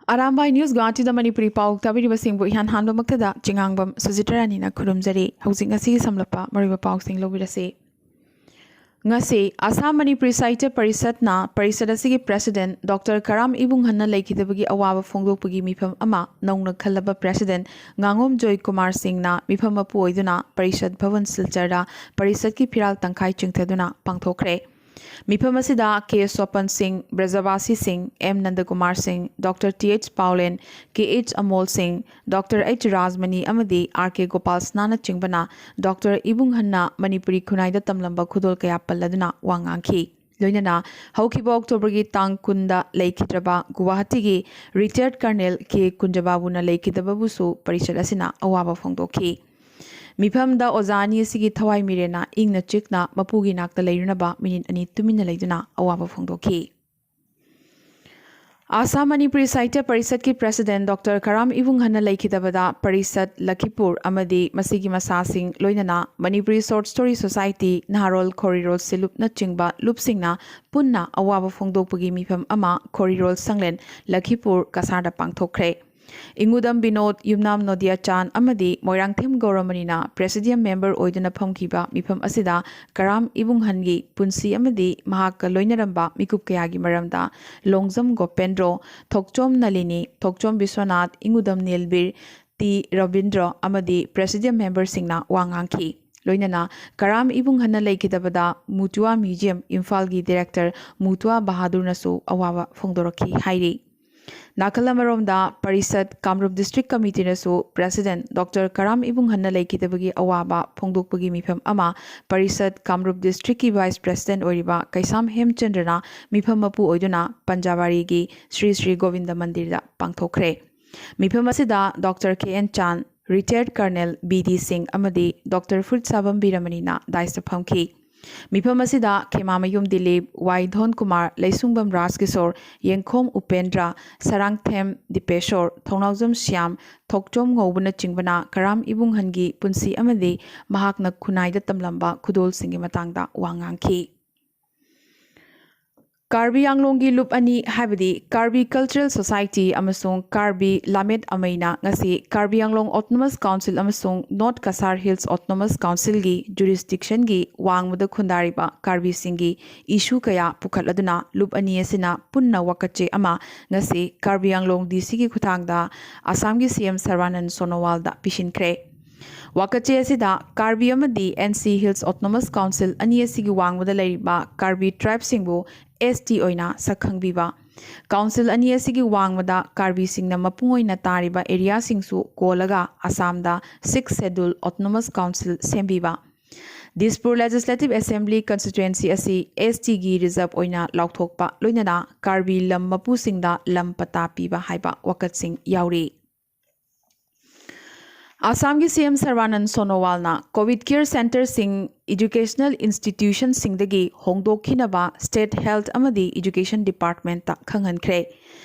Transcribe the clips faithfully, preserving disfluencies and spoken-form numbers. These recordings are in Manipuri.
ꯑꯔꯥꯝꯕꯥꯏ ꯅ꯭ꯌꯨꯁ ꯒꯨꯋꯥꯍꯥꯇꯤꯗ ꯃꯅꯤꯄꯨꯔꯤ ꯄꯥꯎ ꯇꯥꯕꯤꯔꯤꯕꯁꯤꯡꯕꯨ ꯏꯍꯥꯟ ꯍꯥꯟꯕꯃꯛꯇꯗ ꯆꯤꯉꯥꯡꯕꯝ ꯁꯨꯖꯤꯇꯥ ꯔꯥꯅꯤꯅ ꯈꯨꯔꯨꯝꯖꯔꯤ꯫ ꯍꯧꯖꯤꯛ ꯉꯁꯤꯒꯤ ꯁꯝꯂꯞꯄ ꯃꯔꯨꯑꯣꯏꯕ ꯄꯥꯎꯁꯤꯡ ꯂꯧꯕꯤꯔꯁꯤ꯫ ꯉꯁꯤ ꯑꯁꯥꯝ ꯃꯅꯤꯄꯨꯔꯤ ꯁꯥꯍꯤꯇ꯭ꯌ ꯄꯔꯤꯁꯠꯅ ꯄꯔꯤꯁꯠ ꯑꯁꯤꯒꯤ ꯄ꯭ꯔꯦꯁꯤꯗꯦꯟꯠ ꯗꯣꯛꯇꯔ ꯀꯔꯥꯝ ꯏꯕꯨꯡꯍꯟꯅ ꯂꯩꯈꯤꯗꯕꯒꯤ ꯑꯋꯥꯕ ꯐꯣꯡꯗꯣꯛꯄꯒꯤ ꯃꯤꯐꯝ ꯑꯃ ꯅꯧꯅ ꯈꯜꯂꯕ ꯄ꯭ꯔꯦꯁꯤꯗꯦꯟꯠ ꯉꯥꯉꯣꯝ ꯖꯣꯏ ꯀꯨꯃꯥꯔ ꯁꯤꯡꯅ ꯃꯤꯐꯝ ꯃꯄꯨ ꯑꯣꯏꯗꯨꯅ ꯄꯔꯤꯁꯠ ꯚꯕꯟ ꯁꯤꯜꯆꯔꯗ ꯄꯔꯤꯁꯠꯀꯤ ꯐꯤꯔꯥꯜ ꯇꯪꯈꯥꯏ ꯆꯤꯡꯊꯗꯨꯅ ꯄꯥꯡꯊꯣꯛꯈ꯭ꯔꯦ꯫ ꯃꯤꯐꯝ ꯑꯁꯤꯗ ꯀꯦ ꯁꯣꯄꯟ ꯁꯤꯡ, ꯕ꯭ꯔꯖꯕꯥꯁꯤ ꯁꯤꯡ, ꯑꯦꯝ ꯅꯟꯗꯀꯨꯃꯥꯔ ꯁꯤꯡ, ꯗꯣꯛꯇꯔ ꯇꯤ ꯑꯩꯆ ꯄꯥꯎꯂꯦꯟ, ꯀꯦ ꯑꯩꯆ ꯑꯃꯣꯜ ꯁꯤꯡ, ꯗꯣꯛꯇꯔ ꯑꯩꯆ ꯔꯥꯖꯃꯅꯤ ꯑꯃꯗꯤ ꯑꯥꯔ ꯀꯦ ꯒꯣꯄꯥꯜꯁꯅꯥꯅꯆꯤꯡꯕꯅ ꯗꯣꯛꯇꯔ ꯏꯕꯨꯡꯍꯟꯅ ꯃꯅꯤꯄꯨꯔꯤ ꯈꯨꯟꯅꯥꯏꯗ ꯇꯝꯂꯝꯕ ꯈꯨꯗꯣꯜ ꯀꯌꯥ ꯄꯜꯂꯗꯨꯅ ꯋꯥ ꯉꯥꯡꯈꯤ꯫ ꯂꯣꯏꯅꯅ ꯍꯧꯈꯤꯕ ꯑꯣꯛꯇꯣꯕꯔꯒꯤ ꯇꯥꯡ ꯀꯨꯟꯗ ꯂꯩꯈꯤꯗ꯭ꯔꯕ ꯒꯨꯋꯥꯍꯥꯇꯤꯒꯤ ꯔꯤꯇꯥꯌꯔꯗ ꯀꯔꯅꯦꯜ ꯀꯦ ꯀꯨꯟꯖꯕꯥꯕꯨꯅ ꯂꯩꯈꯤꯗꯕꯕꯨꯁꯨ ꯄꯔꯤꯁꯠ ꯑꯁꯤꯅ ꯑꯋꯥꯕ ꯐꯣꯡꯗꯣꯛꯈꯤ꯫ ꯃꯤꯐꯝꯗ ꯑꯣꯖꯥ ꯑꯅꯤ ꯑꯁꯤꯒꯤ ꯊꯋꯥꯏ ꯃꯤꯔꯦꯟꯅ ꯏꯪꯅ ꯆꯤꯛꯅ ꯃꯄꯨꯒꯤ ꯅꯥꯛꯇ ꯂꯩꯔꯨꯅꯕ ꯃꯤꯅꯤꯠ ꯑꯅꯤ ꯇꯨꯃꯤꯟꯅ ꯂꯩꯗꯨꯅ ꯑꯋꯥꯕ ꯐꯣꯡꯗꯣꯛꯈꯤ꯫ ꯑꯁꯥꯝ ꯃꯅꯤꯄꯨꯔꯤ ꯁꯥꯍꯤꯇ꯭ꯌ ꯄꯔꯤꯁꯠꯀꯤ ꯄ꯭ꯔꯦꯁꯤꯗꯦꯟꯠ ꯗꯣꯛꯇꯔ ꯀꯔꯥꯝ ꯏꯕꯨꯡꯍꯟꯅ ꯂꯩꯈꯤꯗꯕꯗ ꯄꯔꯤꯁꯠ ꯂꯈꯤꯄꯨꯔ ꯑꯃꯗꯤ ꯃꯁꯤꯒꯤ ꯃꯁꯥꯁꯤꯡ, ꯂꯣꯏꯅꯅ ꯃꯅꯤꯄꯨꯔꯤ ꯁꯣꯔꯠ ꯁ꯭ꯇꯣꯔꯤ ꯁꯣꯁꯥꯏꯇꯤ, ꯅꯍꯥꯔꯣꯜ ꯈꯣꯔꯤꯔꯣꯜ ꯁꯤꯂꯨꯞꯅꯆꯤꯡꯕ ꯂꯨꯞꯁꯤꯡꯅ ꯄꯨꯟꯅ ꯑꯋꯥꯕ ꯐꯣꯡꯗꯣꯛꯄꯒꯤ ꯃꯤꯐꯝ ꯑꯃ ꯈꯣꯔꯤꯔꯣꯜ ꯁꯪꯂꯦꯟ, ꯂꯈꯤꯄꯨꯔ ꯀꯁꯥꯔꯗ ꯄꯥꯡꯊꯣꯛꯈ꯭ꯔꯦ꯫ ꯏꯉꯨꯗꯝ ꯕꯤꯅꯣꯗ, ꯌꯨꯝꯅꯥꯝ ꯅꯣꯗꯤꯌꯥ ꯆꯥꯟ ꯑꯃꯗꯤ ꯃꯣꯏꯔꯥꯡꯊꯦꯝ ꯒꯧꯔꯃꯅꯤꯅ ꯄ꯭ꯔꯦꯁꯤꯗꯤꯌꯝ ꯃꯦꯝꯕꯔ ꯑꯣꯏꯗꯨꯅ ꯐꯝꯈꯤꯕ ꯃꯤꯐꯝ ꯑꯁꯤꯗ ꯀꯔꯥꯝ ꯏꯕꯨꯡꯍꯟꯒꯤ ꯄꯨꯟꯁꯤ ꯑꯃꯗꯤ ꯃꯍꯥꯛꯀ ꯂꯣꯏꯅꯔꯝꯕ ꯃꯤꯀꯨꯞ ꯀꯌꯥꯒꯤ ꯃꯔꯝꯗ ꯂꯣꯡꯖꯝ ꯒꯣꯄꯦꯟꯗ꯭ꯔꯣ, ꯊꯣꯛꯆꯣꯝ ꯅꯂꯤꯅꯤ, ꯊꯣꯛꯆꯣꯝ ꯕꯤꯁ꯭ꯋꯅꯥꯊ, ꯏꯉꯨꯗꯝ ꯅꯤꯜꯕꯤꯔ, ꯇꯤ ꯔꯕꯤꯟꯗ꯭ꯔꯣ ꯑꯃꯗꯤ ꯄ꯭ꯔꯦꯁꯤꯗꯤꯌꯝ ꯃꯦꯝꯕꯔꯁꯤꯡꯅ ꯋꯥ ꯉꯥꯡꯈꯤ꯫ ꯂꯣꯏꯅꯅ ꯀꯔꯥꯝ ꯏꯕꯨꯡꯍꯟꯅ ꯂꯩꯈꯤꯗꯕꯗ ꯃꯨꯇꯨꯋꯥ ꯃ꯭ꯌꯨꯖꯤꯌꯝ ꯏꯝꯐꯥꯜꯒꯤ ꯗꯤꯔꯦꯛꯇꯔ ꯃꯨꯇꯨꯋꯥ ꯕꯍꯥꯗꯨꯔꯅꯁꯨ ꯑꯋꯥꯕ ꯐꯣꯡꯗꯣꯔꯛꯈꯤ ꯍꯥꯏꯔꯤ꯫ ꯅꯥꯀꯜ ꯑꯃꯔꯣꯝꯗ ꯄꯔꯤꯁꯠ ꯀꯥꯃꯔꯨꯞ ꯗꯤꯁꯇ꯭ꯔꯤꯛ ꯀꯃꯤꯇꯤꯅꯁꯨ ꯄ꯭ꯔꯦꯁꯤꯗꯦꯟꯠ ꯗꯣꯛꯇꯔ ꯀꯔꯥꯝ ꯏꯕꯨꯡꯍꯟꯅ ꯂꯩꯈꯤꯗꯕꯒꯤ ꯑꯋꯥꯕ ꯐꯣꯡꯗꯣꯛꯄꯒꯤ ꯃꯤꯐꯝ ꯑꯃ ꯄꯔꯤꯁꯠ ꯀꯥꯃꯔꯨꯞ ꯗꯤꯁꯇ꯭ꯔꯤꯛꯀꯤ ꯚꯥꯏꯁ ꯄ꯭ꯔꯦꯁꯤꯗꯦꯟꯠ ꯑꯣꯏꯔꯤꯕ ꯀꯩꯁꯥꯝ ꯍꯦꯝꯆꯟꯗ꯭ꯔꯅ ꯃꯤꯐꯝ ꯃꯄꯨ ꯑꯣꯏꯗꯨꯅ ꯄꯟꯖꯥꯕꯥꯔꯤꯒꯤ ꯁ꯭ꯔꯤ ꯁ꯭ꯔꯤ ꯒꯣꯕꯤꯟꯗ ꯃꯟꯗꯤꯔꯗ ꯄꯥꯡꯊꯣꯛꯈ꯭ꯔꯦ꯫ ꯃꯤꯐꯝ ꯑꯁꯤꯗ ꯗꯣꯛꯇꯔ ꯀꯦ ꯑꯦꯟ ꯆꯥꯟ, ꯔꯤꯇꯥꯌꯔꯗ ꯀꯔꯅꯦꯜ ꯕꯤ ꯗꯤ ꯁꯤꯡ ꯑꯃꯗꯤ ꯗꯣꯛꯇꯔ ꯐꯨꯔꯤꯠꯁꯥꯕꯝ ꯕꯤꯔꯃꯅꯤꯅ ꯗꯥꯏꯁꯇ ꯐꯝꯈꯤ꯫ ꯃꯤꯐꯝ ꯑꯁꯤꯗ ꯈꯦꯃꯥꯃꯌꯨꯝ ꯗꯤꯂꯤꯞ, ꯋꯥꯏ ꯙꯣꯟ ꯀꯨꯃꯥꯔ, ꯂꯩꯁꯨꯡꯕꯝ ꯔꯥꯖꯀꯤꯁꯣꯔ, ꯌꯦꯡꯈꯣꯝ ꯎꯄꯦꯟꯗ꯭ꯔ, ꯁꯔꯥꯡꯊꯦꯝ ꯗꯤꯄꯦꯁꯣꯔ, ꯊꯣꯡꯅꯥꯎꯖꯝ ꯁ꯭ꯌꯥꯝ, ꯊꯣꯛꯆꯣꯝ ꯉꯧꯕꯅꯆꯤꯡꯕꯅ ꯀꯔꯥꯝ ꯏꯕꯨꯡꯍꯟꯒꯤ ꯄꯨꯟꯁꯤ ꯑꯃꯗꯤ ꯃꯍꯥꯛꯅ ꯈꯨꯟꯅꯥꯏꯗ ꯇꯝꯂꯝꯕ ꯈꯨꯗꯣꯜꯁꯤꯡꯒꯤ ꯃꯇꯥꯡꯗ ꯋꯥ ꯉꯥꯡꯈꯤ꯫ ꯀꯥꯔꯕꯤ ꯑꯪꯂꯣꯡꯒꯤ ꯂꯨꯞ ꯑꯅꯤ, ꯍꯥꯏꯕꯗꯤ ꯀꯥꯔꯕꯤ ꯀꯜꯆꯔꯦꯜ ꯁꯣꯁꯥꯏꯇꯤ ꯑꯃꯁꯨꯡ ꯀꯥꯔꯕꯤ ꯂꯥꯃꯦꯠ ꯑꯃꯩꯅ ꯉꯁꯤ ꯀꯥꯔꯕꯤ ꯑꯪꯂꯣꯡ ꯑꯣꯇꯣꯅꯣꯃꯁ ꯀꯥꯎꯟꯁꯤꯜ ꯑꯃꯁꯨꯡ ꯅꯣꯔꯠ ꯀꯁꯥꯔ ꯍꯤꯜꯁ ꯑꯣꯇꯣꯅꯣꯃꯁ ꯀꯥꯎꯟꯁꯤꯜꯒꯤ ꯖꯨꯔꯤꯁꯗꯤꯛꯁꯟꯒꯤ ꯋꯥꯡꯃꯗ ꯈꯨꯟꯗꯥꯔꯤꯕ ꯀꯥꯔꯕꯤꯁꯤꯡꯒꯤ ꯏꯁꯨ ꯀꯌꯥ ꯄꯨꯈꯠꯂꯗꯨꯅ ꯂꯨꯞ ꯑꯅꯤ ꯑꯁꯤꯅ ꯄꯨꯟꯅ ꯋꯥꯀꯠꯆꯦ ꯑꯃ ꯉꯁꯤ ꯀꯥꯔꯕꯤ ꯑꯪꯂꯣꯡ ꯗꯤ ꯁꯤꯒꯤ ꯈꯨꯠꯊꯥꯡꯗ ꯑꯁꯥꯝꯒꯤ ꯁꯤ ꯑꯦꯝ ꯁꯔꯕꯥꯅꯟ ꯁꯣꯅꯣꯋꯥꯜꯗ ꯄꯤꯁꯤꯟꯈ꯭ꯔꯦ꯫ ꯋꯥꯀꯠꯆꯦ ꯑꯁꯤꯗ ꯀꯥꯔꯕꯤ ꯑꯃꯗꯤ N C hills autonomous council ꯑꯅꯤ ꯑꯁꯤꯒꯤ ꯋꯥꯡꯃꯗ ꯂꯩꯔꯤꯕ ꯀꯥꯔꯕꯤ ꯇ꯭ꯔꯥꯏꯕꯁꯤꯡꯕꯨ ꯑꯦꯁ ꯇꯤ ꯑꯣꯏꯅ ꯁꯛꯈꯪꯕꯤꯕ, ꯀꯥꯎꯟꯁꯤꯜ ꯑꯅꯤ ꯑꯁꯤꯒꯤ ꯋꯥꯡꯃꯗ ꯀꯥꯔꯕꯤꯁꯤꯡꯅ ꯃꯄꯨꯡ ꯑꯣꯏꯅ ꯇꯥꯔꯤꯕ ꯑꯦꯔꯤꯌꯥꯁꯤꯡꯁꯨ ꯀꯣꯜꯂꯒ ꯑꯁꯥꯝꯗ ꯁꯤꯛꯁ ꯁꯦꯗꯨꯜ ꯑꯣꯇꯣꯅꯣꯃꯁ ꯀꯥꯎꯟꯁꯤꯜ ꯁꯦꯝꯕꯤꯕ, ꯗꯤꯁꯄꯨꯔ ꯂꯦꯖꯤꯁꯂꯦꯇꯤꯚ ꯑꯦꯁꯦꯝꯕ꯭ꯂꯤ ꯀꯟꯁꯇꯤꯇ꯭ꯋꯦꯟꯁꯤ ꯑꯁꯤ ꯑꯦꯁ ꯇꯤꯒꯤ ꯔꯤꯖꯔꯚ ꯑꯣꯏꯅ ꯂꯥꯎꯊꯣꯛꯄ, ꯂꯣꯏꯅꯅ ꯀꯥꯔꯕꯤ ꯂꯝ ꯃꯄꯨꯁꯤꯡꯗ ꯂꯝ ꯄꯇꯥ ꯄꯤꯕ ꯍꯥꯏꯕ ꯋꯥꯀꯠꯁꯤꯡ ꯌꯥꯎꯔꯤ꯫ ꯑꯁꯥꯝꯒꯤ ꯁꯤ ꯑꯦꯝ ꯁꯔꯕꯥꯅꯟ ꯁꯣꯅꯣꯋꯥꯜꯅ ꯀꯣꯚꯤꯗ ꯀꯤꯌꯔ ꯁꯦꯟꯇꯔꯁꯤꯡ, ꯏꯗꯨꯀꯦꯁꯅꯦꯜ ꯏꯟꯁꯇꯤꯇ꯭ꯌꯨꯁꯟꯁꯤꯡꯗꯒꯤ ꯍꯣꯡꯗꯣꯛꯈꯤꯅꯕ ꯁ꯭ꯇꯦꯠ ꯍꯦꯜꯊ ꯑꯃꯗꯤ ꯏꯗꯨꯀꯦꯁꯟ ꯗꯤꯄꯥꯔꯠꯃꯦꯟꯠꯇ ꯈꯪꯍꯟꯈ꯭ꯔꯦ꯫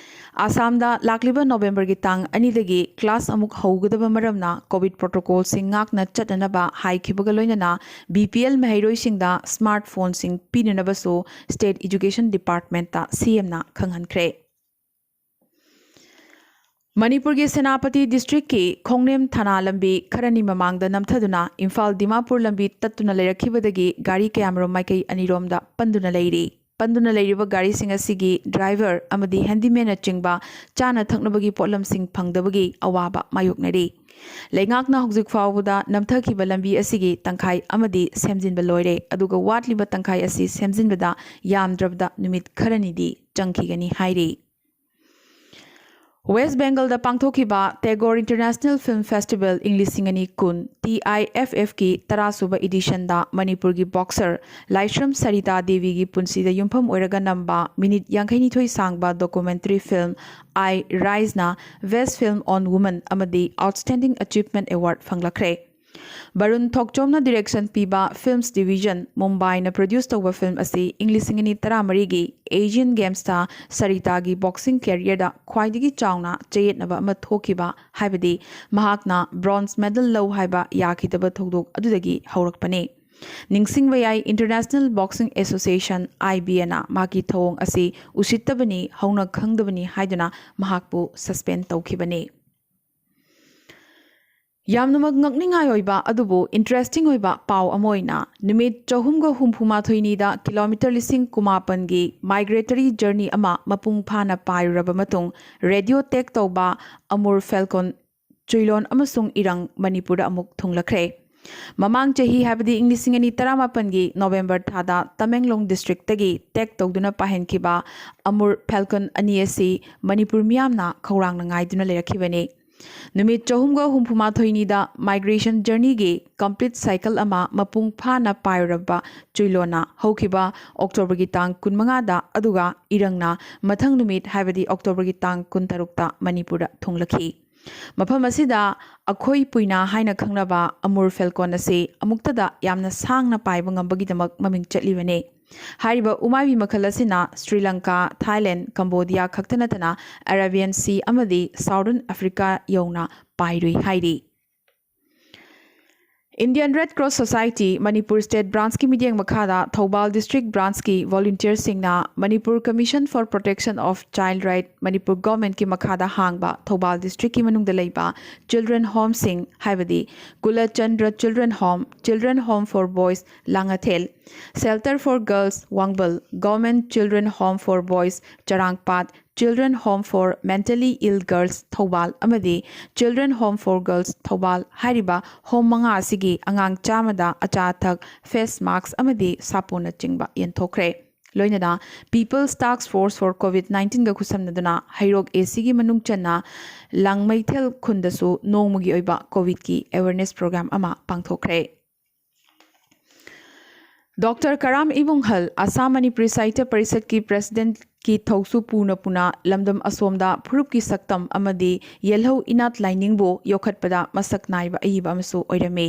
ꯑꯁꯥꯝꯗ ꯂꯥꯛꯂꯤꯕ ꯅꯣꯕꯦꯝꯕꯔꯒꯤ ꯇꯥꯡ ꯑꯅꯤꯗꯒꯤ ꯀ꯭ꯂꯥꯁ ꯑꯃꯨꯛ ꯍꯧꯒꯗꯕ ꯃꯔꯝꯅ ꯀꯣꯚꯤꯗ ꯄ꯭ꯔꯣꯇꯣꯀꯣꯜꯁꯤꯡ ꯉꯥꯛꯅ ꯆꯠꯅꯅꯕ ꯍꯥꯏꯈꯤꯕꯒ ꯂꯣꯏꯅꯅ ꯕꯤ ꯄꯤ ꯑꯦꯜ ꯃꯍꯩꯔꯣꯏꯁꯤꯡꯗ ꯁ꯭ꯃꯥꯔꯠ ꯐꯣꯟꯁꯤꯡ ꯄꯤꯅꯅꯕꯁꯨ ꯁ꯭ꯇꯦꯠ ꯏꯗꯨꯀꯦꯁꯟ ꯗꯤꯄꯥꯔꯠꯃꯦꯟꯠꯇ ꯁꯤ ꯑꯦꯝꯅ ꯈꯪꯍꯟꯈ꯭ꯔꯦ꯫ ꯃꯅꯤꯄꯨꯔꯒꯤ ꯁꯦꯅꯥꯄꯇꯤ ꯗꯤꯁꯇ꯭ꯔꯤꯛꯀꯤ ꯈꯣꯡꯅꯦꯝ ꯊꯅꯥ ꯂꯝꯕꯤ ꯈꯔꯅꯤ ꯃꯃꯥꯡꯗ ꯅꯝꯊꯗꯨꯅ ꯏꯝꯐꯥꯜ ꯗꯤꯃꯥꯄꯨꯔ ꯂꯝꯕꯤ ꯇꯠꯇꯨꯅ ꯂꯩꯔꯛꯈꯤꯕꯗꯒꯤ ꯒꯥꯔꯤ ꯀꯌꯥꯃꯔꯨꯝ ꯃꯥꯏꯀꯩ ꯑꯅꯤꯔꯣꯝꯗ ꯄꯟꯗꯨꯅ ꯂꯩꯔꯤ꯫ ꯄꯟꯗꯨꯅ ꯂꯩꯔꯤꯕ ꯒꯥꯔꯤꯁꯤꯡ ꯑꯁꯤꯒꯤ ꯗ꯭ꯔꯥꯏꯚꯔ ꯑꯃꯗꯤ ꯍꯦꯟꯗꯤꯃꯦꯟꯅꯆꯤꯡꯕ ꯆꯥꯅ ꯊꯛꯅꯕꯒꯤ ꯄꯣꯠꯂꯝꯁꯤꯡ ꯐꯪꯗꯕꯒꯤ ꯑꯋꯥꯕ ꯃꯥꯌꯣꯛꯅꯔꯤ꯫ ꯂꯩꯉꯥꯛꯅ ꯍꯧꯖꯤꯛ ꯐꯥꯎꯕꯗ ꯅꯝꯊꯈꯤꯕ ꯂꯝꯕꯤ ꯑꯁꯤꯒꯤ ꯇꯪꯈꯥꯏ ꯑꯃꯗꯤ ꯁꯦꯝꯖꯤꯟꯕ ꯂꯣꯏꯔꯦ, ꯑꯗꯨꯒ ꯋꯥꯠꯂꯤꯕ ꯇꯪꯈꯥꯏ ꯑꯁꯤ ꯁꯦꯝꯖꯤꯟꯕꯗ ꯌꯥꯝꯗ꯭ꯔꯕꯗ ꯅꯨꯃꯤꯠ ꯈꯔꯅꯤꯗꯤ ꯆꯪꯈꯤꯒꯅꯤ ꯍꯥꯏꯔꯤ꯫ ꯋꯦꯁ꯭ꯠ ꯕꯦꯡꯒꯜꯗ ꯄꯥꯡꯊꯣꯛꯈꯤꯕ ꯇꯦꯒꯣꯔ ꯏꯟꯇꯔꯅꯦꯁꯅꯦꯜ ꯐꯤꯜꯝ ꯐꯦꯁꯇꯤꯚꯦꯜ ꯏꯪ ꯂꯤꯁꯤꯡ ꯑꯅꯤ ꯀꯨꯟ, ꯇꯤ ꯑꯥꯏ ꯑꯦꯐ ꯑꯦꯐꯀꯤ ꯇꯔꯥꯁꯨꯕ ꯏꯗꯤꯁꯟꯗ ꯃꯅꯤꯄꯨꯔꯒꯤ ꯕꯣꯛꯁꯔ ꯂꯥꯏꯁ꯭ꯔꯝ ꯁꯔꯤꯇꯥ ꯗꯦꯕꯤꯒꯤ ꯄꯨꯟꯁꯤꯗ ꯌꯨꯝꯐꯝ ꯑꯣꯏꯔꯒ ꯅꯝꯕ ꯃꯤꯅꯤꯠ ꯌꯥꯡꯈꯩꯅꯤꯊꯣꯏ ꯁꯥꯡꯕ ꯗꯣꯀꯨꯃꯦꯟꯇꯔꯤ ꯐꯤꯜꯝ ꯑꯥꯏ ꯔꯥꯏꯖꯅ Best Film on Women ꯑꯃꯗꯤ Outstanding Achievement Award ꯐꯪꯂꯛꯈ꯭ꯔꯦ꯫ ꯕꯔꯨꯟ ꯊꯣꯛꯆꯣꯝꯅ ꯗꯤꯔꯦꯛꯁꯟ ꯄꯤꯕ ꯐꯤꯜꯝꯁ ꯗꯤꯚꯤꯖꯟ ꯃꯨꯝꯕꯥꯏꯅ ꯄ꯭ꯔꯗ꯭ꯌꯨꯁ ꯇꯧꯕ ꯐꯤꯜꯝ ꯑꯁꯤ ꯏꯪ ꯂꯤꯁꯤꯡ ꯑꯅꯤ ꯇꯔꯥꯃꯔꯤꯒꯤ ꯑꯦꯁꯤꯌꯟ ꯒꯦꯝꯁꯇ ꯁꯔꯤꯇꯥꯒꯤ ꯕꯣꯛꯁꯤꯡ ꯀꯦꯔꯤꯌꯔꯗ ꯈ꯭ꯋꯥꯏꯗꯒꯤ ꯆꯥꯎꯅ ꯆꯌꯦꯠꯅꯕ ꯑꯃ ꯊꯣꯛꯈꯤꯕ, ꯍꯥꯏꯕꯗꯤ ꯃꯍꯥꯛꯅ ꯕ꯭ꯔꯣꯟꯖ ꯃꯦꯗꯜ ꯂꯧ ꯍꯥꯏꯕ ꯌꯥꯈꯤꯗꯕ ꯊꯧꯗꯣꯛ ꯑꯗꯨꯗꯒꯤ ꯍꯧꯔꯛꯄꯅꯤ꯫ ꯅꯤꯡꯁꯤꯡꯕ ꯌꯥꯏ, International Boxing Association, I B A ꯅ ꯃꯍꯥꯛꯀꯤ ꯊꯧꯑꯣꯡ ꯑꯁꯤ ꯎꯁꯤꯠꯇꯕꯅꯤ, ꯍꯧꯅ ꯈꯪꯗꯕꯅꯤ ꯍꯥꯏꯗꯨꯅ ꯃꯍꯥꯛꯄꯨ suspend ꯇꯧꯈꯤꯕꯅꯤ꯫ ꯌꯥꯝꯅꯃꯛ ꯉꯛꯅꯤꯡꯉꯥꯏ ꯑꯣꯏꯕ ꯑꯗꯨꯕꯨ interesting ꯑꯣꯏꯕ ꯄꯥꯎ ꯑꯃ ꯑꯣꯏꯅ, ꯅꯨꯃꯤꯠ ꯆꯍꯨꯝꯒ ꯍꯨꯝꯐꯨ ꯃꯥꯊꯣꯏꯅꯤꯗ kilometre ꯂꯤꯁꯤꯡ ꯀꯨꯟꯃꯥꯄꯟꯒꯤ migratory journey ꯑꯃ ꯃꯄꯨꯡ ꯐꯥꯅ ꯄꯥꯏꯔꯨꯔꯕ ꯃꯇꯨꯡ, radio tag ꯇꯧꯕ Amur Falcon ꯆꯨꯏꯂꯣꯟ ꯑꯃꯁꯨꯡ ꯏꯔꯪ ꯃꯅꯤꯄꯨꯔꯗ ꯑꯃꯨꯛ ꯊꯨꯡꯂꯈ꯭ꯔꯦ꯫ ꯃꯃꯥꯡ ꯆꯍꯤ, ꯍꯥꯏꯕꯗꯤ ꯏꯪ ꯂꯤꯁꯤꯡ ꯑꯅꯤ ꯇꯔꯥꯃꯥꯄꯟꯒꯤ November ꯊꯥꯗ ꯇꯃꯦꯡꯂꯣꯡ district ꯇꯒꯤ tag ꯇꯧꯗꯨꯅ ꯄꯥꯏꯍꯟꯈꯤꯕ Amur Falcon ꯑꯅꯤ ꯑꯁꯤ ꯃꯅꯤꯄꯨꯔ ꯃꯤꯌꯥꯝꯅ ꯈꯧꯔꯥꯡꯅ ꯉꯥꯏꯗꯨꯅ ꯂꯩꯔꯛꯈꯤꯕꯅꯤ꯫ ꯅꯨꯃꯤꯠ ꯆꯍꯨꯝꯒ ꯍꯨꯝꯐꯨ ꯃꯥꯊꯣꯏꯅꯤꯗ migration journey ꯒꯤ complete cycle ꯑꯃ ꯃꯄꯨꯡ ꯐꯥꯅ ꯄꯥꯏꯔꯨꯔꯕ ꯆꯨꯏꯂꯣꯟꯅ ꯍꯧꯈꯤꯕ October ꯒꯤ ꯇꯥꯡ ꯀꯨꯟꯃꯉꯥꯗ, ꯑꯗꯨꯒ ꯏꯔꯪꯅ ꯃꯊꯪ ꯅꯨꯃꯤꯠ, ꯍꯥꯏꯕꯗꯤ October ꯒꯤ ꯇꯥꯡ ꯀꯨꯟꯇꯔꯨꯛꯇ ꯃꯅꯤꯄꯨꯔꯗ ꯊꯨꯡꯂꯈꯤ꯫ ꯃꯐꯝ ꯑꯁꯤꯗ ꯑꯈꯣꯏ ꯄꯨꯏꯅꯥ ꯍꯥꯏꯅ ꯈꯪꯅꯕ Amur Falcon ꯑꯁꯤ ꯑꯃꯨꯛꯇꯗ ꯌꯥꯝꯅ ꯁꯥꯡꯅ ꯄꯥꯏꯕ ꯉꯝꯕꯒꯤꯗꯃꯛ ꯃꯃꯤꯡ ꯆꯠꯂꯤꯕꯅꯤ꯫ ꯍꯥꯏꯔꯤꯕ ꯎꯃꯥꯏꯕꯤ ꯃꯈꯜ ꯑꯁꯤꯅ ꯁ꯭ꯔꯤ ꯂꯪꯀꯥ, ꯊꯥꯏꯂꯦꯟ, ꯀꯝꯕꯣꯗꯤꯌꯥ ꯈꯛꯇ ꯅꯠꯇꯅ Arabian Sea ꯑꯃꯗꯤ Southern Africa ꯌꯧꯅ ꯄꯥꯏꯔꯨꯏ ꯍꯥꯏꯔꯤ꯫ Indian Red Cross Society Manipur state branch ꯀꯤ ꯃꯤꯠꯌꯦꯡ ꯃꯈꯥꯗ ꯊꯧꯕꯥꯜ district branch ꯀꯤ volunteer ꯁꯤꯡꯅ Manipur Commission for Protection of Child Right, Manipur government ꯀꯤ ꯃꯈꯥꯗ ꯍꯥꯡꯕ ꯊꯧꯕꯥꯜ district ꯀꯤ ꯃꯅꯨꯡꯗ ꯂꯩꯕ children home ꯁꯤꯡ, ꯍꯥꯏꯕꯗꯤ ꯀꯨꯂꯆꯟꯗ꯭ꯔ Children Home, Children Home for Boys, Langathel, Shelter for Girls, ꯋꯥꯡꯕꯜ, Government Children Home for Boys, Charangpat, Children Home for Mentally Ill Girls, Thoubal, ꯑꯃꯗꯤ Children Home for Girls, Thoubal ꯍꯥꯏꯔꯤꯕ home ꯃꯉꯥ ꯑꯁꯤꯒꯤ ꯑꯉꯥꯡ ꯆꯥꯝꯃꯗ ꯑꯆꯥ ꯑꯊꯛ, face mask ꯑꯃꯗꯤ ꯁꯥꯄꯣꯟꯅꯆꯤꯡꯕ ꯌꯦꯟꯊꯣꯛꯈ꯭ꯔꯦ꯫ ꯂꯣꯏꯅꯅ People's Task Force for COVID nineteen ꯒ ꯈꯨꯠꯁꯝꯅꯗꯨꯅ ꯍꯩꯔꯣꯛ A C ꯒꯤ ꯃꯅꯨꯡ ꯆꯟꯅ ꯂꯥꯡꯃꯩꯊꯦꯜ ꯈꯨꯟꯗꯁꯨ ꯅꯣꯡꯃꯒꯤ ꯑꯣꯏꯕ COVID ꯀꯤ awareness program ꯑꯃ ꯄꯥꯡꯊꯣꯛꯈ꯭ꯔꯦ꯫ Doctor ꯀꯔꯥꯝ ꯏꯕꯨꯡꯍꯜ, ꯑꯁꯥꯝ ꯃꯅꯤꯄꯨꯔꯤ ꯁꯥꯍꯤꯇ꯭ꯌ ꯄꯔꯤꯁꯠꯀꯤ president ꯀꯤ ꯊꯧꯁꯨ ꯄꯨꯅ ꯄꯨꯅ ꯂꯝꯗꯝ ꯑꯁꯣꯝꯗ ꯐꯨꯔꯨꯞꯀꯤ ꯁꯛꯇꯝ ꯑꯃꯗꯤ ꯌꯦꯜꯍꯧ ꯏꯅꯥꯠ ꯂꯥꯏꯅꯤꯡꯕꯨ ꯌꯣꯛꯈꯠꯄꯗ ꯃꯁꯛ ꯅꯥꯏꯕ ꯑꯏꯕ ꯑꯃꯁꯨ ꯑꯣꯏꯔꯝꯃꯤ꯫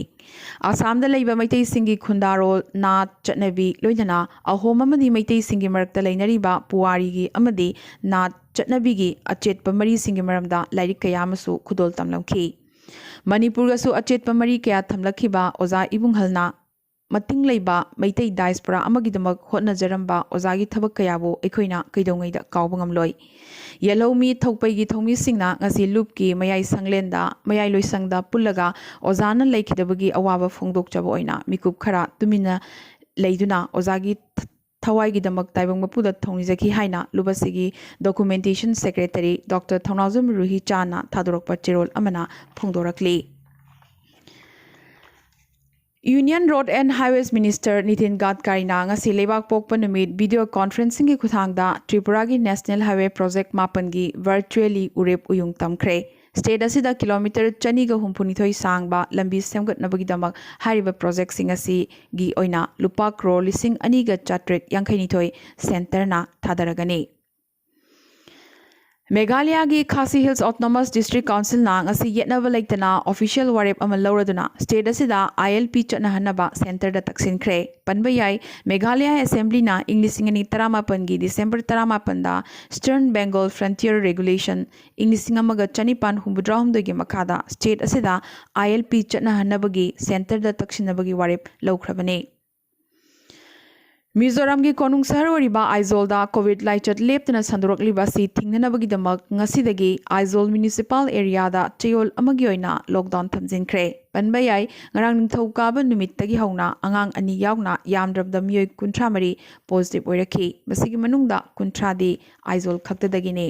ꯑꯁꯥꯝꯗ ꯂꯩꯕ ꯃꯩꯇꯩꯁꯤꯡꯒꯤ ꯈꯨꯟꯗꯥꯔꯣꯜ, ꯅꯥꯠ, ꯆꯠꯅꯕꯤ, ꯂꯣꯏꯅꯅ ꯑꯍꯣꯝ ꯑꯃꯗꯤ ꯃꯩꯇꯩꯁꯤꯡꯒꯤ ꯃꯔꯛꯇ ꯂꯩꯅꯔꯤꯕ ꯄꯨꯋꯥꯔꯤꯒꯤ ꯑꯃꯗꯤ ꯅꯥꯠ ꯆꯠꯅꯕꯤꯒꯤ ꯑꯆꯦꯠꯄ ꯃꯔꯤꯁꯤꯡꯒꯤ ꯃꯔꯝꯗ ꯂꯥꯏꯔꯤꯛ ꯀꯌꯥ ꯑꯃꯁꯨ ꯈꯨꯗꯣꯜ ꯇꯝꯂꯝꯈꯤ꯫ ꯃꯅꯤꯄꯨꯔꯒꯁꯨ ꯑꯆꯦꯠꯄ ꯃꯔꯤ ꯀꯌꯥ ꯊꯝꯂꯛꯈꯤꯕ ꯑꯣꯖꯥ ꯏꯕꯨꯡꯍꯜꯅ ꯃꯇꯤꯡ ꯂꯩꯕ ꯃꯩꯇꯩ diaspora ꯑꯃꯒꯤꯗꯃꯛ ꯍꯣꯠꯅꯖꯔꯝꯕ ꯑꯣꯖꯥꯒꯤ ꯊꯕꯛ ꯀꯌꯥꯕꯨ ꯑꯩꯈꯣꯏꯅ ꯀꯩꯗꯧꯉꯩꯗ ꯀꯥꯎꯕ ꯉꯝꯂꯣꯏ꯫ ꯌꯦꯜꯍꯧꯃꯤ ꯊꯧꯄꯩꯒꯤ ꯊꯧꯃꯤꯁꯤꯡꯅ ꯉꯁꯤ ꯂꯨꯞꯀꯤ ꯃꯌꯥꯏ ꯁꯪꯂꯦꯟꯗ, ꯃꯌꯥꯏ ꯂꯣꯏꯁꯪꯗ ꯄꯨꯜꯂꯒ ꯑꯣꯖꯥꯅ ꯂꯩꯈꯤꯗꯕꯒꯤ ꯑꯋꯥꯕ ꯐꯣꯡꯗꯣꯛꯆꯕ ꯑꯣꯏꯅ ꯃꯤꯀꯨꯞ ꯈꯔ ꯇꯨꯃꯤꯟꯅ ꯂꯩꯗꯨꯅ ꯑꯣꯖꯥꯒꯤ ꯊ-, ꯊꯋꯥꯏꯒꯤꯗꯃꯛ ꯇꯥꯏꯕꯪ ꯃꯄꯨꯗ ꯊꯧꯅꯤꯖꯈꯤ ꯍꯥꯏꯅ ꯂꯨꯞ ꯑꯁꯤꯒꯤ documentation secretary Doctor ꯊꯧꯅꯥꯎꯖꯝ ꯔꯨꯍꯤ ꯆꯥꯅ ꯊꯥꯗꯣꯔꯛꯄ ꯆꯦꯔꯣꯜ ꯑꯃꯅ ꯐꯣꯡꯗꯣꯔꯛꯂꯤ꯫ Union Road and Highways Minister Nitin ꯒꯗꯀꯥꯔꯤꯅ ꯉꯁꯤ ꯂꯩꯕꯥꯛ ꯄꯣꯛꯄ ꯅꯨꯃꯤꯠ video conferencingꯒꯤ ꯈꯨꯠꯊꯥꯡꯗ ꯇ꯭ꯔꯤꯄꯨꯔꯥꯒꯤ National Highway Project ꯃꯥꯄꯟꯒꯤ virtually ꯎꯔꯦꯞ ꯎꯌꯨꯡ ꯇꯝꯈ꯭ꯔꯦ꯫ State ꯑꯁꯤꯗ kilometre ꯆꯅꯤꯒ ꯍꯨꯝꯐꯨꯅꯤꯊꯣꯏ ꯁꯥꯡꯕ ꯂꯝꯕꯤ ꯁꯦꯝꯒꯠꯅꯕꯒꯤꯗꯃꯛ ꯍꯥꯏꯔꯤꯕ projectꯁꯤꯡ ꯑꯁꯤꯒꯤ ꯑꯣꯏꯅ ꯂꯨꯄꯥ ꯀ꯭ꯔꯣꯔ ꯂꯤꯁꯤꯡ ꯑꯅꯤꯒ ꯆꯥꯇ꯭ꯔꯦꯠ ꯌꯥꯡꯈꯩꯅꯤꯊꯣꯏ centreꯅ ꯊꯥꯗꯔꯒꯅꯤ꯫ ꯃꯦꯘꯥꯂꯌꯥꯒꯤ Khasi Hills Autonomous District Councilꯅ ꯉꯁꯤ ꯌꯦꯠꯅꯕ ꯂꯩꯇꯅ official ꯋꯥꯔꯦꯞ ꯑꯃ ꯂꯧꯔꯗꯨꯅ state ꯑꯁꯤꯗ ILP ꯆꯠꯅꯍꯟꯅꯕ centreꯗ ꯇꯛꯁꯤꯟꯈ꯭ꯔꯦ꯫ ꯄꯟꯕ ꯌꯥꯏ, ꯃꯦꯘꯥꯂꯌꯥ Assemblyꯅ ꯏꯪ ꯂꯤꯁꯤꯡ ꯑꯅꯤ ꯇꯔꯥꯃꯥꯄꯟꯒꯤ December ꯇꯔꯥꯃꯥꯄꯟꯗ Eastern Bengal Frontier Regulation ꯏꯪ ꯂꯤꯁꯤꯡ ꯑꯃꯒ ꯆꯅꯤꯄꯥꯟ ꯍꯨꯝꯐꯨꯇꯔꯥꯍꯨꯝꯗꯣꯏꯒꯤ ꯃꯈꯥꯗ state ꯑꯁꯤꯗ ILP ꯆꯠꯅꯍꯟꯅꯕꯒꯤ centreꯗ ꯇꯛꯁꯤꯟꯅꯕꯒꯤ ꯋꯥꯔꯦꯞ ꯂꯧꯈ꯭ꯔꯕꯅꯤ꯫ ꯃꯤꯖꯣꯔꯥꯝꯒꯤ ꯀꯣꯅꯨꯡ ꯁꯍꯔ ꯑꯣꯏꯔꯤꯕ ꯑꯥꯏꯖꯣꯜꯗ COVID ꯂꯥꯏꯆꯠ ꯂꯦꯞꯇꯅ ꯁꯟꯗꯣꯔꯛꯂꯤꯕ ꯑꯁꯤ ꯊꯤꯡꯅꯅꯕꯒꯤꯗꯃꯛ ꯉꯁꯤꯗꯒꯤ ꯑꯥꯏꯖꯣꯜ municipal areaꯗ ꯆꯌꯣꯜ ꯑꯃꯒꯤ ꯑꯣꯏꯅ lockdown ꯊꯝꯖꯤꯟꯈ꯭ꯔꯦ꯫ ꯄꯟꯕ ꯌꯥꯏ, ꯉꯔꯥꯡ ꯅꯤꯡꯊꯧꯀꯥꯕ ꯅꯨꯃꯤꯠꯇꯒꯤ ꯍꯧꯅ ꯑꯉꯥꯡ ꯑꯅꯤ ꯌꯥꯎꯅ ꯌꯥꯝꯗ꯭ꯔꯕꯗ ꯃꯤꯑꯣꯏ ꯀꯨꯟꯊ꯭ꯔꯥ ꯃꯔꯤ positive ꯑꯣꯏꯔꯛꯈꯤ꯫ ꯃꯁꯤꯒꯤ ꯃꯅꯨꯡꯗ ꯀꯨꯟꯊ꯭ꯔꯥꯗꯤ ꯑꯥꯏꯖꯣꯜ ꯈꯛꯇꯗꯒꯤꯅꯤ꯫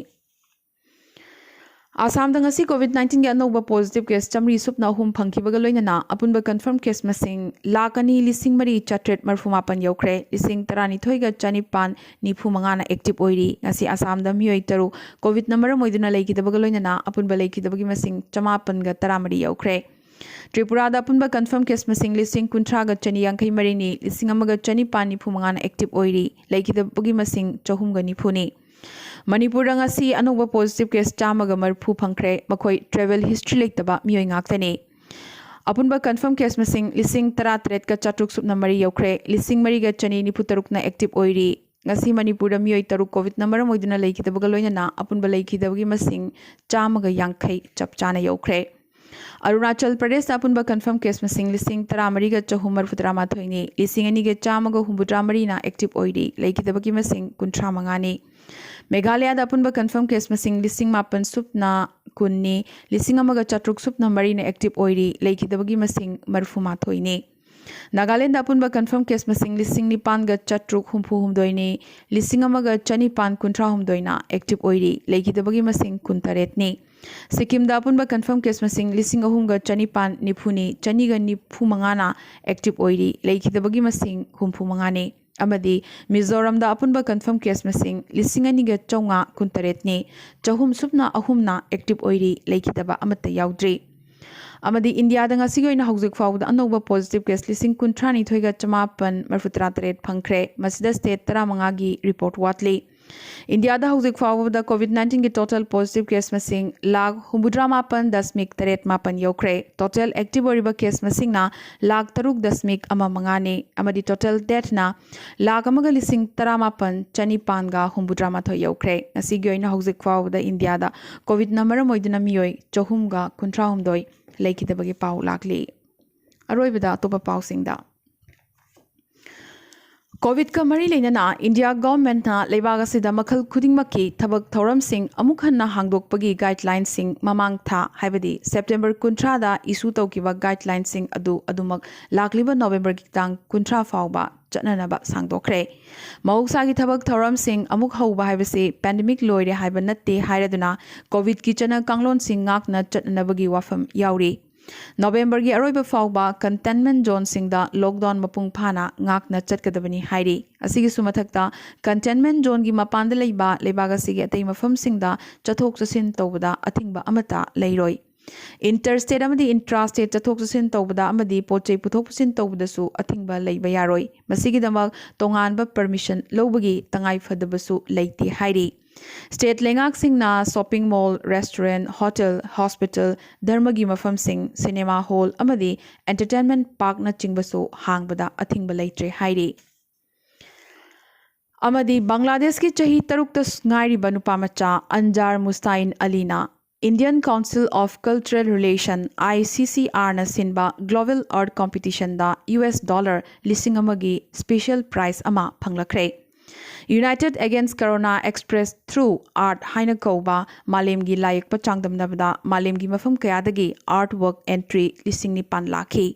ꯑꯁꯥꯝꯗ ꯉꯁꯤ COVID nineteenꯒꯤ ꯑꯅꯧꯕ positive case ꯆꯥꯃꯔꯤ ꯁꯨꯞꯅ ꯑꯍꯨꯝ ꯐꯪꯈꯤꯕꯒ ꯂꯣꯏꯅꯅ ꯑꯄꯨꯟꯕ confirm case ꯃꯁꯤꯡ ꯂꯥꯈ ꯑꯅꯤ ꯂꯤꯁꯤꯡ ꯃꯔꯤ ꯆꯥꯇ꯭ꯔꯦꯠ ꯃꯔꯤꯐꯨ ꯃꯥꯄꯟ ꯌꯧꯈ꯭ꯔꯦ꯫ ꯂꯤꯁꯤꯡ ꯇꯔꯥꯅꯤꯊꯣꯏꯒ ꯆꯅꯤꯄꯥꯟ ꯅꯤꯐꯨ ꯃꯉꯥꯅ active ꯑꯣꯏꯔꯤ꯫ ꯉꯁꯤ ꯑꯁꯥꯝꯗ ꯃꯤꯑꯣꯏ ꯇꯔꯨꯛ COVIDꯅ ꯃꯔꯝ ꯑꯣꯏꯗꯨꯅ ꯂꯩꯈꯤꯗꯕꯒ ꯂꯣꯏꯅꯅ ꯑꯄꯨꯟꯕ ꯂꯩꯈꯤꯗꯕꯒꯤ ꯃꯁꯤꯡ ꯆꯃꯥꯄꯟꯒ ꯇꯔꯥꯃꯔꯤ ꯌꯧꯈ꯭ꯔꯦ꯫ ꯇ꯭ꯔꯤꯄꯨꯔꯥꯗ ꯑꯄꯨꯟꯕ confirm case ꯃꯁꯤꯡ ꯂꯤꯁꯤꯡ ꯀꯨꯟꯊ꯭ꯔꯥꯒ ꯆꯅꯤ ꯌꯥꯡꯈꯩ ꯃꯔꯤꯅꯤ, ꯂꯤꯁꯤꯡ ꯑꯃꯒ ꯆꯅꯤꯄꯥꯟ ꯅꯤꯐꯨ ꯃꯉꯥꯅ active ꯑꯣꯏꯔꯤ꯫ ꯂꯩꯈꯤꯗꯕꯒꯤ ꯃꯁꯤꯡ ꯆꯍꯨꯝꯒ ꯅꯤꯐꯨꯅꯤ꯫ ꯃꯅꯤꯄꯨꯔꯗ ꯉꯁꯤ ꯑꯅꯧꯕ positive case ꯆꯥꯝꯃꯒ ꯃꯔꯤꯐꯨ ꯐꯪꯈ꯭ꯔꯦ꯫ ꯃꯈꯣꯏ travel history ꯂꯩꯇꯕ ꯃꯤꯑꯣꯏ ꯉꯥꯛꯇꯅꯤ꯫ ꯑꯄꯨꯟꯕ confirm case ꯃꯁꯤꯡ ꯂꯤꯁꯤꯡ ꯇꯔꯥꯇꯔꯦꯠꯀ ꯆꯥꯇ꯭ꯔꯨꯛ ꯁꯨꯞꯅ ꯃꯔꯤ ꯌꯧꯈ꯭ꯔꯦ꯫ ꯂꯤꯁꯤꯡ ꯃꯔꯤꯒ ꯆꯅꯤ ꯅꯤꯐꯨ ꯇꯔꯨꯛꯅ active ꯑꯣꯏꯔꯤ꯫ ꯉꯁꯤ ꯃꯅꯤꯄꯨꯔꯗ ꯃꯤꯑꯣꯏ ꯇꯔꯨꯛ COVIDꯅ ꯃꯔꯝ ꯑꯣꯏꯗꯨꯅ ꯂꯩꯈꯤꯗꯕꯒ ꯂꯣꯏꯅꯅ ꯑꯄꯨꯟꯕ ꯂꯩꯈꯤꯗꯕꯒꯤ ꯃꯁꯤꯡ ꯆꯥꯝꯃꯒ ꯌꯥꯡꯈꯩ ꯆꯞ ꯆꯥꯅ ꯌꯧꯈ꯭ꯔꯦ꯫ ꯑꯔꯨꯅꯥꯆꯜ ꯄ꯭ꯔꯗꯦꯁꯇ ꯑꯄꯨꯟꯕ ꯀꯟꯐꯔꯝ ꯀꯦꯁ ꯃꯁꯤꯡ ꯂꯤꯁꯤꯡ ꯇꯔꯥꯃꯔꯤꯒ ꯆꯍꯨꯝ ꯃꯔꯤꯐꯨꯇꯔꯥ ꯃꯥꯊꯣꯏꯅꯤ, ꯂꯤꯁꯤꯡ ꯑꯅꯤꯒ ꯆꯥꯝꯃꯒ ꯍꯨꯝꯐꯨꯇꯔꯥ ꯃꯔꯤꯅ ꯑꯦꯛꯇꯤꯚ ꯑꯣꯏꯔꯤ, ꯂꯩꯈꯤꯗꯕꯒꯤ ꯃꯁꯤꯡ ꯀꯨꯟꯊ꯭ꯔꯥ ꯃꯉꯥꯅꯤ꯫ ꯃꯦꯘꯥꯂꯌꯥꯗ ꯑꯄꯨꯟꯕ ꯀꯟꯐꯔꯝ ꯀꯦꯁ ꯃꯁꯤꯡ ꯂꯤꯁꯤꯡ ꯃꯥꯄꯟ ꯁꯨꯞꯅ ꯀꯨꯟꯅꯤ, ꯂꯤꯁꯤꯡ ꯑꯃꯒ ꯆꯥꯇ꯭ꯔꯨꯛ ꯁꯨꯞꯅ ꯃꯔꯤꯅ ꯑꯦꯛꯇꯤꯚ ꯑꯣꯏꯔꯤ, ꯂꯩꯈꯤꯗꯕꯒꯤ ꯃꯁꯤꯡ ꯃꯔꯤꯐꯨ ꯃꯥꯊꯣꯏꯅꯤ꯫ ꯅꯥꯒꯥꯂꯦꯟꯗ ꯑꯄꯨꯟꯕ ꯀꯟꯐꯔꯝ ꯀꯦꯁ ꯃꯁꯤꯡ ꯂꯤꯁꯤꯡ ꯅꯤꯄꯥꯟꯒ ꯆꯥꯇ꯭ꯔꯨꯛ ꯍꯨꯝꯐꯨ ꯍꯨꯝꯗꯣꯏꯅꯤ, ꯂꯤꯁꯤꯡ ꯑꯃꯒ ꯆꯅꯤꯄꯥꯟ ꯀꯨꯟꯊ꯭ꯔꯥ ꯍꯨꯝꯗꯣꯏꯅ ꯑꯦꯛꯇꯤꯚ ꯑꯣꯏꯔꯤ, ꯂꯩꯈꯤꯗꯕꯒꯤ ꯃꯁꯤꯡ ꯀꯨꯟꯇꯔꯦꯠꯅꯤ꯫ ꯁꯤꯛꯀꯤꯝꯗ ꯑꯄꯨꯟꯕ ꯀꯟꯐꯔꯝ ꯀꯦꯁ ꯃꯁꯤꯡ ꯂꯤꯁꯤꯡ ꯑꯍꯨꯝꯒ ꯆꯅꯤꯄꯥꯟ ꯅꯤꯐꯨꯅꯤ, ꯆꯅꯤꯒ ꯅꯤꯐꯨ ꯃꯉꯥꯅ ꯑꯦꯛꯇꯤꯚ ꯑꯣꯏꯔꯤ, ꯂꯩꯈꯤꯗꯕꯒꯤ ꯃꯁꯤꯡ ꯍꯨꯝꯐꯨ ꯃꯉꯥꯅꯤ꯫ ꯑꯃꯗꯤ ꯃꯤꯖꯣꯔꯥꯝꯗ ꯑꯄꯨꯟꯕ ꯀꯟꯐꯔꯝ ꯀꯦꯁ ꯃꯁꯤꯡ ꯂꯤꯁꯤꯡ ꯑꯅꯤꯒ ꯆꯥꯝꯃꯉꯥ ꯀꯨꯟꯇꯔꯦꯠꯅꯤ, ꯆꯍꯨꯝ ꯁꯨꯞꯅ ꯑꯍꯨꯝꯅ ꯑꯦꯛꯇꯤꯚ ꯑꯣꯏꯔꯤ, ꯂꯩꯈꯤꯗꯕ ꯑꯃꯠꯇ ꯌꯥꯎꯗ꯭ꯔꯤ꯫ ꯑꯃꯗꯤ ꯏꯟꯗꯤꯌꯥꯗ ꯉꯁꯤꯒꯤ ꯑꯣꯏꯅ ꯍꯧꯖꯤꯛ ꯐꯥꯎꯕꯗ ꯑꯅꯧꯕ ꯄꯣꯖꯤꯇꯤꯚ ꯀꯦꯁ ꯂꯤꯁꯤꯡ ꯀꯨꯟꯊ꯭ꯔꯥꯅꯤꯊꯣꯏꯒ ꯆꯃꯥꯄꯟ ꯃꯔꯤꯐꯨꯇꯔꯥ ꯇꯔꯦꯠ ꯐꯪꯈ꯭ꯔꯦ꯫ ꯃꯁꯤꯗ ꯁ꯭ꯇꯦꯠ ꯇꯔꯥꯃꯉꯥꯒꯤ ꯔꯤꯄꯣꯔꯠ ꯋꯥꯠꯂꯤ꯫ ꯏꯟꯗꯤꯌꯥꯗ ꯍꯧꯖꯤꯛ ꯐꯥꯎꯕꯗ ꯀꯣꯚꯤꯗ ꯅꯥꯏꯟꯇꯤꯟꯒꯤ ꯇꯣꯇꯦꯜ ꯄꯣꯖꯤꯇꯤꯚ ꯀꯦꯁ ꯃꯁꯤꯡ ꯂꯥꯈ ꯍꯨꯝꯐꯨꯇꯔꯥ ꯃꯥꯄꯟ ꯗꯁꯃꯤꯛ ꯇꯔꯦꯠ ꯃꯥꯄꯟ ꯌꯧꯈ꯭ꯔꯦ꯫ ꯇꯣꯇꯦꯜ ꯑꯦꯛꯇꯤꯚ ꯑꯣꯏꯔꯤꯕ ꯀꯦꯁ ꯃꯁꯤꯡꯅ ꯂꯥꯈ ꯇꯔꯨꯛ ꯗꯁꯃꯤꯛ ꯑꯃ ꯃꯉꯥꯅꯤ, ꯑꯃꯗꯤ ꯇꯣꯇꯦꯜ ꯗꯦꯊꯅ ꯂꯥꯈ ꯑꯃꯒ ꯂꯤꯁꯤꯡ ꯇꯔꯥꯃꯥꯄꯟ ꯆꯅꯤꯄꯥꯟꯒ ꯍꯨꯝꯐꯨꯇꯔꯥ ꯃꯥꯊꯣꯏ ꯌꯧꯈ꯭ꯔꯦ꯫ ꯉꯁꯤꯒꯤ ꯑꯣꯏꯅ ꯍꯧꯖꯤꯛ ꯐꯥꯎꯕꯗ ꯏꯟꯗꯤꯌꯥꯗ ꯀꯣꯚꯤꯗꯅ ꯃꯔꯝ ꯑꯣꯏꯗꯨꯅ ꯃꯤꯑꯣꯏ ꯆꯍꯨꯝꯒ ꯀꯨꯟꯊ꯭ꯔꯥ ꯍꯨꯝꯗꯣꯏ ꯂꯩꯈꯤꯗꯕꯒꯤ ꯄꯥꯎ ꯂꯥꯛꯂꯤ꯫ ꯑꯔꯣꯏꯕꯗ ꯑꯇꯣꯞꯄ ꯄꯥꯎꯁꯤꯡꯗ꯫ ꯀꯣꯚꯤꯗꯀ ꯃꯔꯤ ꯂꯩꯅꯅ ꯏꯟꯗꯤꯌꯥ ꯒꯚꯔꯟꯃꯦꯟꯠꯅ ꯂꯩꯕꯥꯛ ꯑꯁꯤꯗ ꯃꯈꯜ ꯈꯨꯗꯤꯡꯃꯛꯀꯤ ꯊꯕꯛ ꯊꯧꯔꯝꯁꯤꯡ ꯑꯃꯨꯛ ꯍꯟꯅ ꯍꯥꯡꯗꯣꯛꯄꯒꯤ ꯒꯥꯏꯗꯂꯥꯏꯟꯁꯤꯡ ꯃꯃꯥꯡ ꯊꯥ, ꯍꯥꯏꯕꯗꯤ ꯁꯦꯞꯇꯦꯝꯕꯔ ꯀꯨꯟꯊ꯭ꯔꯥꯗ ꯏꯁꯨ ꯇꯧꯈꯤꯕ ꯒꯥꯏꯗꯂꯥꯏꯟꯁꯤꯡ ꯑꯗꯨ ꯑꯗꯨꯃꯛ ꯂꯥꯛꯂꯤꯕ ꯅꯣꯕꯦꯝꯕꯔꯒꯤ ꯇꯥꯡ ꯀꯨꯟꯊ꯭ꯔꯥ ꯐꯥꯎꯕ ꯆꯠꯅꯅꯕ ꯁꯥꯡꯗꯣꯛꯈ꯭ꯔꯦ꯫ ꯃꯍꯧꯁꯥꯒꯤ ꯊꯕꯛ ꯊꯧꯔꯝꯁꯤꯡ ꯑꯃꯨꯛ ꯍꯧꯕ ꯍꯥꯏꯕꯁꯤ ꯄꯦꯟꯗꯦꯃꯤꯛ ꯂꯣꯏꯔꯦ ꯍꯥꯏꯕ ꯅꯠꯇꯦ ꯍꯥꯏꯔꯗꯨꯅ ꯀꯣꯚꯤꯗꯀꯤ ꯆꯠꯅ ꯀꯥꯡꯂꯣꯟꯁꯤꯡ ꯉꯥꯛꯅ ꯆꯠꯅꯅꯕꯒꯤ ꯋꯥꯐꯝ ꯌꯥꯎꯔꯤ꯫ ꯅꯣꯕꯦꯝꯕꯔꯒꯤ ꯑꯔꯣꯏꯕ ꯐꯥꯎꯕ ꯀꯟꯇꯦꯟꯃꯦꯟꯠ ꯖꯣꯟꯁꯤꯡꯗ ꯂꯣꯛꯗꯥꯎꯟ ꯃꯄꯨꯡ ꯐꯥꯅ ꯉꯥꯛꯅ ꯆꯠꯀꯗꯕꯅꯤ ꯍꯥꯏꯔꯤ꯫ ꯑꯁꯤꯒꯤꯁꯨ ꯃꯊꯛꯇ, ꯀꯟꯇꯦꯟꯃꯦꯟꯠ ꯖꯣꯟꯒꯤ ꯃꯄꯥꯟꯗ ꯂꯩꯕ ꯂꯩꯕꯥꯛ ꯑꯁꯤꯒꯤ ꯑꯇꯩ ꯃꯐꯝꯁꯤꯡꯗ ꯆꯠꯊꯣꯛ ꯆꯠꯁꯤꯟ ꯇꯧꯕꯗ ꯑꯊꯤꯡꯕ ꯑꯃꯠꯇ ꯂꯩꯔꯣꯏ꯫ ꯏꯟꯇꯔ ꯁ꯭ꯇꯦꯠ ꯑꯃꯗꯤ ꯏꯟꯇ꯭ꯔꯥ ꯁ꯭ꯇꯦꯠ ꯆꯠꯊꯣꯛ ꯆꯠꯁꯤꯟ ꯇꯧꯕꯗ ꯑꯃꯗꯤ ꯄꯣꯠ ꯆꯩ ꯄꯨꯊꯣꯛ ꯄꯨꯁꯤꯟ ꯇꯧꯕꯗꯁꯨ ꯑꯊꯤꯡꯕ ꯂꯩꯕ ꯌꯥꯔꯣꯏ꯫ ꯃꯁꯤꯒꯤꯗꯃꯛ ꯇꯣꯉꯥꯟꯕ ꯄꯔꯃꯤꯁꯟ ꯂꯧꯕꯒꯤ ꯇꯉꯥꯏ ꯐꯗꯕꯁꯨ ꯂꯩꯇꯦ ꯍꯥꯏꯔꯤ꯫ ꯁ꯭ꯇꯦꯠ ꯂꯩꯉꯥꯛꯁꯤꯡꯅ ꯁꯣꯄꯤꯡ ꯃꯣꯜ, ꯔꯦꯁꯇꯨꯔꯦꯟꯠ, ꯍꯣꯇꯦꯜ, ꯍꯣꯁꯄꯤꯇꯥꯜ, ꯙꯔꯃꯒꯤ ꯃꯐꯝꯁꯤꯡ, ꯁꯤꯅꯦꯃꯥ ꯍꯣꯜ ꯑꯃꯗꯤ ꯑꯦꯟꯇꯔꯇꯦꯟꯃꯦꯟꯠ ꯄꯥꯔꯛꯅꯆꯤꯡꯕꯁꯨ ꯍꯥꯡꯕꯗ ꯑꯊꯤꯡꯕ ꯂꯩꯇ꯭ꯔꯦ ꯍꯥꯏꯔꯤ꯫ ꯑꯃꯗꯤ ꯕꯪꯒ꯭ꯂꯥꯗꯦꯁꯀꯤ ꯆꯍꯤ ꯇꯔꯨꯛꯇ ꯉꯥꯏꯔꯤꯕ ꯅꯨꯄꯥ ꯃꯆꯥ ꯑꯟꯖꯥꯔ ꯃꯨꯁꯇꯥꯏꯟ ꯑꯂꯤꯅ Indian Council of Cultural Relation, I C C R ꯅ ꯁꯤꯟꯕ Global Art Competition ꯗ U S dollar ꯂꯤꯁꯤꯡ ꯑꯃꯒꯤ special prize ꯑꯃ ꯐꯪꯂꯛꯈ꯭ꯔꯦ꯫ United Against Corona Express Through Art ꯍꯥꯏꯅ ꯀꯧꯕ ꯃꯥꯂꯦꯝꯒꯤ ꯂꯥꯏꯌꯦꯛꯄ ꯆꯥꯡꯗꯝꯅꯕꯗ ꯃꯥꯂꯦꯝꯒꯤ ꯃꯐꯝ ꯀꯌꯥꯗꯒꯤ artwork entry ꯂꯤꯁꯤꯡ ꯅꯤꯄꯥꯟ ꯂꯥꯛꯈꯤ꯫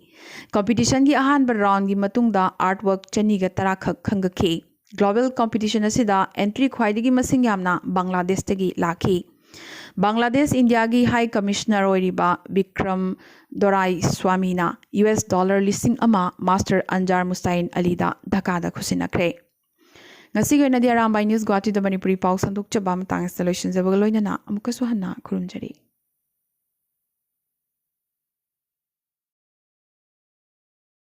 Competition ꯒꯤ ꯑꯍꯥꯟꯕ round ꯒꯤ ꯃꯇꯨꯡꯗ artwork ꯆꯅꯤꯒ ꯇꯔꯥ ꯈꯛ ꯈꯟꯒꯠꯈꯤ꯫ Global competition ꯑꯁꯤꯗ entry ꯈ꯭ꯋꯥꯏꯗꯒꯤ ꯃꯁꯤꯡ ꯌꯥꯝꯅ ꯕꯪꯒ꯭ꯂꯥꯗꯦꯁꯇꯒꯤ ꯂꯥꯛꯈꯤ꯫ ꯕꯪꯒ꯭ꯂꯥꯗꯦꯁ ꯏꯟꯗꯤꯌꯥꯒꯤ High Commissioner ꯑꯣꯏꯔꯤꯕ ꯕꯤꯀ꯭ꯔꯝ ꯗꯣꯔꯥꯏ ꯁ꯭ꯋꯥꯃꯤꯅ U S dollar ꯂꯤꯁꯤꯡ ꯑꯃ Master Anjar Mustahin Ali ꯗ ꯙꯀꯥꯗ ꯈꯨꯠꯁꯤꯟꯅꯈ꯭ꯔꯦ꯫ ꯉꯁꯤꯒꯤ ꯑꯣꯏꯅꯗꯤ ꯑꯔꯥꯝꯕꯥꯏ News ꯒꯨꯋꯥꯍꯥꯇꯤꯗ ꯃꯅꯤꯄꯨꯔꯤ ꯄꯥꯎ ꯁꯟꯗꯣꯛꯆꯕ ꯃꯇꯥꯡ ꯑꯁꯤꯗ ꯂꯣꯏꯁꯤꯟꯖꯕꯒ ꯂꯣꯏꯅꯅ ꯑꯃꯨꯛꯀꯁꯨ ꯍꯟꯅ ꯈꯨꯔꯨꯝꯖꯔꯤ꯫